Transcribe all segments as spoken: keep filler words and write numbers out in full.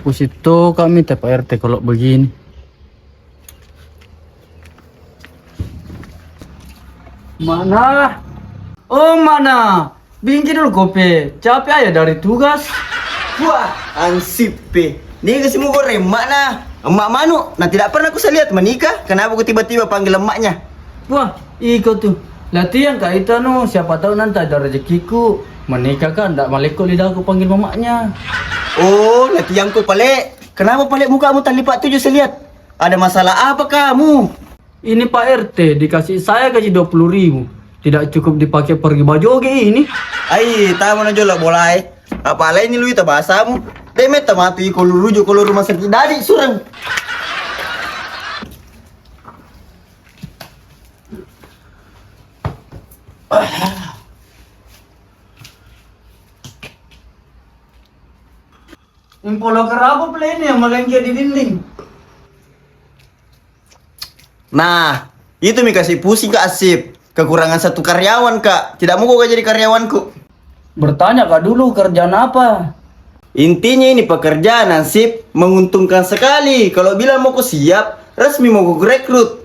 Pusing to kami, Pak R T, kalau begini. Mana? Oh, mana? Bingki dulu kopi. Capek aja dari tugas. Wah, ansip pe. Ni kasi mu goreng emak na. Emak manu, nah tidak pernah ku lihat menikah. Kenapa ku tiba-tiba panggil emaknya? Wah, iko tuh. Latihan kak itu anu, siapa tahu nanti ada rezekiku. Menikah kan, ndak malekko lidahku panggil mamanya. Oh, latihan ku pale. Kenapa pale mukamu tali pak tujuh saya lihat? Ada masalah apa kamu? Ini Pak R T dikasih saya gaji dua puluh ribu, tidak cukup dipakai pergi bajoge ini. Ai, tamu na jola bolae. Apalagi ini lui ta bahasamu. Deme ta matu iko luruju ko rumah sakit dadi sureng. Impolo kerabo plene yang malengke di dinding. Nah, itu mi kasi pusing kak Asip. Kekurangan satu karyawan kak. Tidak mau kau jadi karyawanku. Bertanya kak dulu kerjaan apa? Intinya ini pekerjaan Asip menguntungkan sekali. Kalau bilang mau kau siap, resmi mau kau rekrut.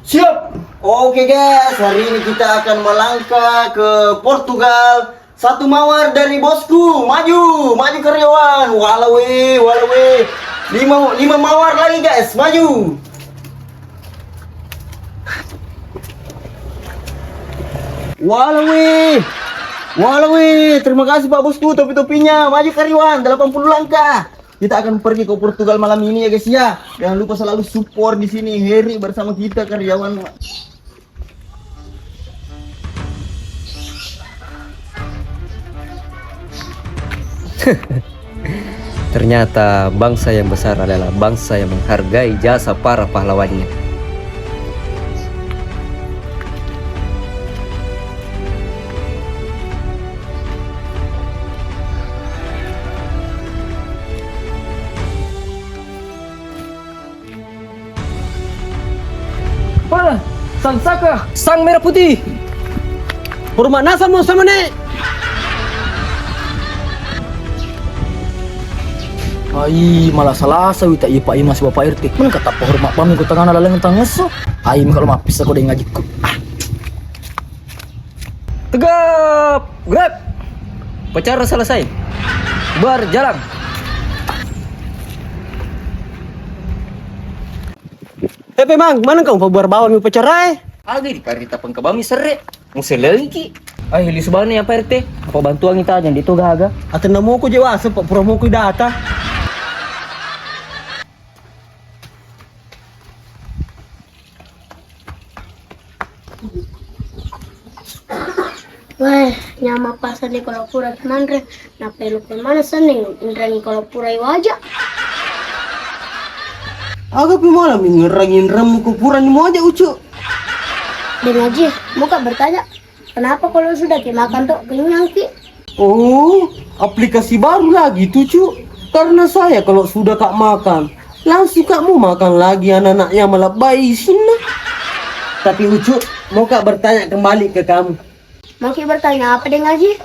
Siap. Oke guys, hari ini kita akan melangkah ke Portugal. Satu mawar dari bosku, maju, maju karyawan. Walawe, walawe. Lima, lima mawar lagi guys, maju. Walawe, walawe. Terima kasih pak bosku, topi-topinya. Maju karyawan, delapan puluh langkah. Kita akan pergi ke Portugal malam ini ya guys ya. Jangan lupa selalu support di sini Heri bersama kita karyawan. Ternyata bangsa yang besar adalah bangsa yang menghargai jasa para pahlawannya. Apa? Sang Saka, Sang Merah Putih. Hormat nasa mo sama ne. Ai, malah salah sawi tak ipa ima si bapak R T. Men kata apa hormat pami ku tengana laleng tangesso. Ai, kalau mapis aku deng ngajikku. Ah. Tegap, gerak. Upacara selesai. Berjalan. Eh, Pemang, mana kau bubar bawang upacara eh? Aga di parita pengkebami serre. Muselengki. Ai, lisu bane apa R T? Apa bantuan kita aja di toga aga? Atenna moko je wase, pak pura moko data. Weh, nyama pasani kalau pura manre, nappa lupa mana sening, inreng kalau pura iwaja. Aga pi malam inreng inreng muku pura ni moja ucu. Deng Haji, muka bertanya, kenapa kalau sudah dimakan tuh kenyang ki? Oh, aplikasi baru lagi tuh, Cuk. Karena saya kalau sudah kak makan, langsung kak mau makan lagi anak-anak yang melebai isinna. Tapi Ucu, mau kak bertanya kembali ke kamu. Mau ki bertanya apa deng Haji?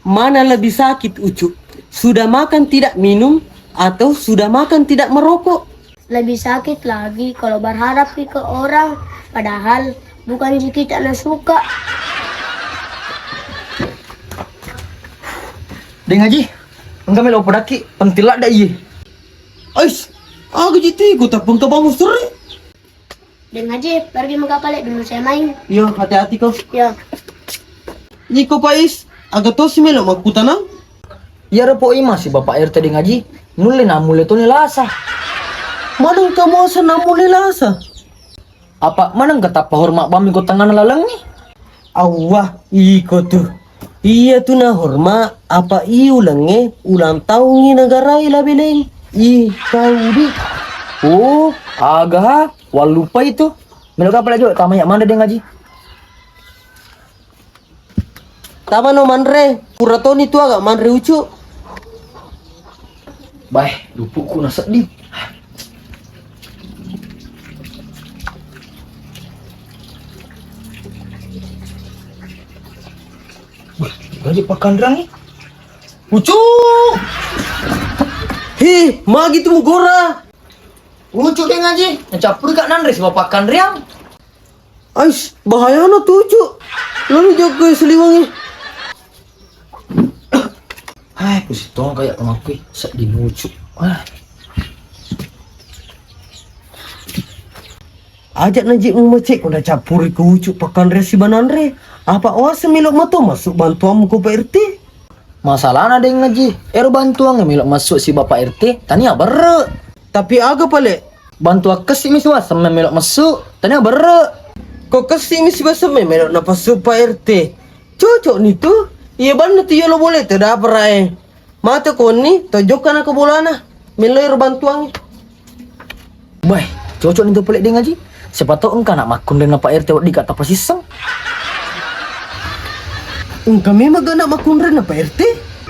Mana lebih sakit, Ucu? Sudah makan tidak minum atau sudah makan tidak merokok? Lebih sakit lagi kalau berharap ki ke orang, padahal bukan ji kita na suka. Deng Haji, engka melo podaki, penting ladda iye. Ais, aga ji tiku tapengka bamu seri. Deng Haji, pergi muka pale dulu saya main. Iya, hati-hati kau. Ya. Iko Pais, aga tosi melo makkutanang? Iyaro po ima si Bapak R T Deng Haji, nulle nammulle toni lasa. Maneng kamu asa nammulle lasa? Apa maneng katappa hormat bammi ko tengana lalengngi? Awwa, iko tu. Iya tu na hormat, apa i ulengnge ulang tahungngi negara i labeleng. I kau di. Oh, aga ha, wallupai tu. Melo kapala jo, tama ya mana Deng Haji? Tama no manre, pura toni tu aga manre ucu. Bae, lupukku na seddi. Wah, gaji pakanrang ni. Ucu! He, magi tu mugora? Ucu, Deng Aji, nacappuri ka nanre sibawa pakkanreang. Ais, bahayana tu, Ucu. Lalu jago seliwangi. Hai, pusing tong kayak temaku, sedih Ucu. Ah. Ajak naji mumecek ko nacappuri ke Ucu pakkanre sibananre. Apa oase melo mato masuk bantuanmu ko Pak R T? Masalahna Deng Aji, ero bantuang melo masuk si Bapak R T, tania berre. Tapi aga pale? Bantuang kessi mi siwaseng melo masuk, tania berre. Ko kessi mi siwaseng melo napassu Pak R T. Cocok ni tu. Iya banna tu yolo boleh tu daperae. Mate konni, to jokka na ke bolana. Melo ero bantuangi. Bae, cocok ni tu pale Deng Aji. Siapa tahu engka anak makkunrenna Pak R T wedding ka tapasisseng. Engka memang anak makkunrenna Pak R T?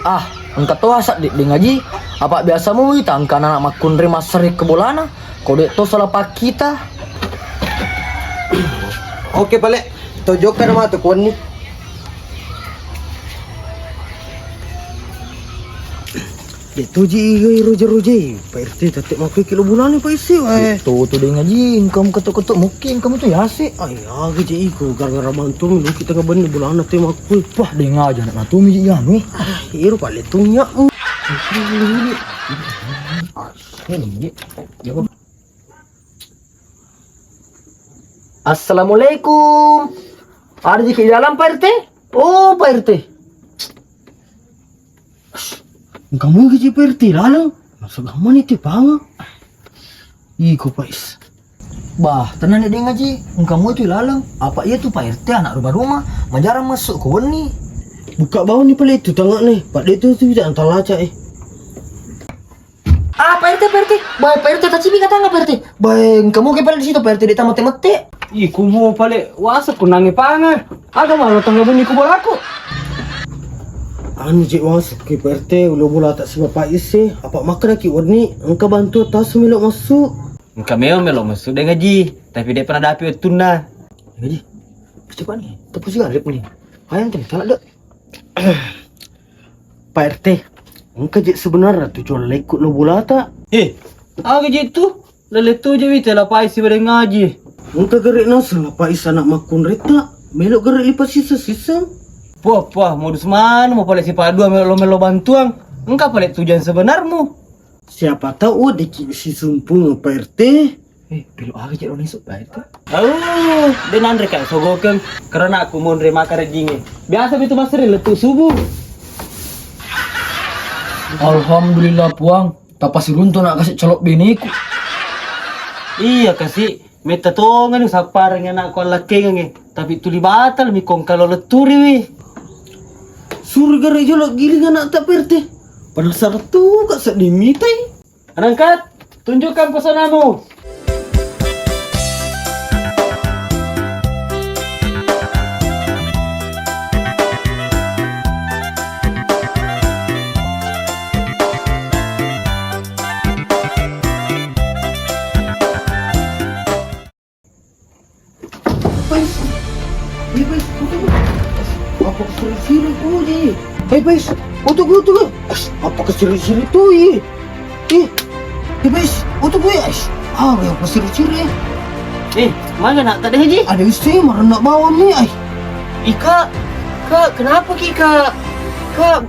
Ah, engka to asal Deng Aji. Apa biasa mu wita engka anak makkunre massere ke bolana. Kode to salah pak kita. Oke pale, to jokka na mate konni. Dek toji igai roja-rojai, Pak R T tette makkoi kilo bulani Pak isi wae. To tu Deng Aji, engka mu ketok-ketok mukki, engka mu tu yase. Ai aga je iko gara-gara bantu mi luki tengah benni bulana te makkoi. Wah, Deng Aji anak natu mi ji anu. Ah, iro pale tunyak. Assalamualaikum. Ada jiki dalam Pak R T? Oh, Pak R T. Engka mui gaji Pak R T laleng. Masa gammani te panga. Iko Pak is. Bah, tenang Deng Aji. Engka mui tu laleng. Apa iya tu Pak R T anak rumah-rumah. Majarang masuk ke wenni. Buka bawah ni pale tu tengah ni. Pak de tu tu tidak antalaca eh. Ah, Pak R T, Pak R T. Bae, Pak R T, tacipi katanga, Pak R T. Bae, engka muke pale di situ, Pak R T, de' tamate-mate. Ih, kumo pale, wasa kunange panga. Aga malo tangga benni ku bolaku. Anu je wasa ke Pak R T, ulo bola tak si bapak isi. Apa makkeda ki wenni, engka bantu tasu melo masuk. Engka melo melo masuk Deng Aji, tapi de' pernah dapi wettunna. Deng Aji, cepat ni, tepu si garip ni. Hayang tadi talak dek. Pak R T, engka je sebenarnya tu callekku lo bolata. Eh, aga je tu? Lele tu je wite lapai si Deng Aji. Engka gere naseng lapai sana makkunretta, melo gere lipa sisa-sisa. Puah, puah, modus mana mau pale si padua melo, melo bantuang. Engka pale tujuan sebenarmu. Siapa tahu deki si sumpung Pak R T. Eh, pilo aga je lo nesu Pak R T. Oh, de' nanre ka sogokeng karena aku monre maka rejinge. Biasa betu masere lettu subuh. Alhamdulillah Puang, tapasiruntu nak kasih celok beneku. Iya kasih, metta tongan sappareng anakku allakkengange, tapi tuli batal mi kong kalau letturiwi. Surga rejolo giling anak tak Pak R T. Penasaran tu kak sedih mitai. Rangkat, tunjukkan pesonamu. Pais. Eh, Pais, utuk, Pais. Apa kesiri-siri tu, eh? Eh, Pais, utuk, utuk, eh. Pais, apa kesiri-siri tu, eh? Eh, eh, Pais, utuk, eh. Pais, ah, apa kesiri-siri, eh? Eh, mana nak tak ada haji? Ada istri, marah nak bawa ni, eh. Ih, Kak, Kak, kenapa ki, Kak? Kak,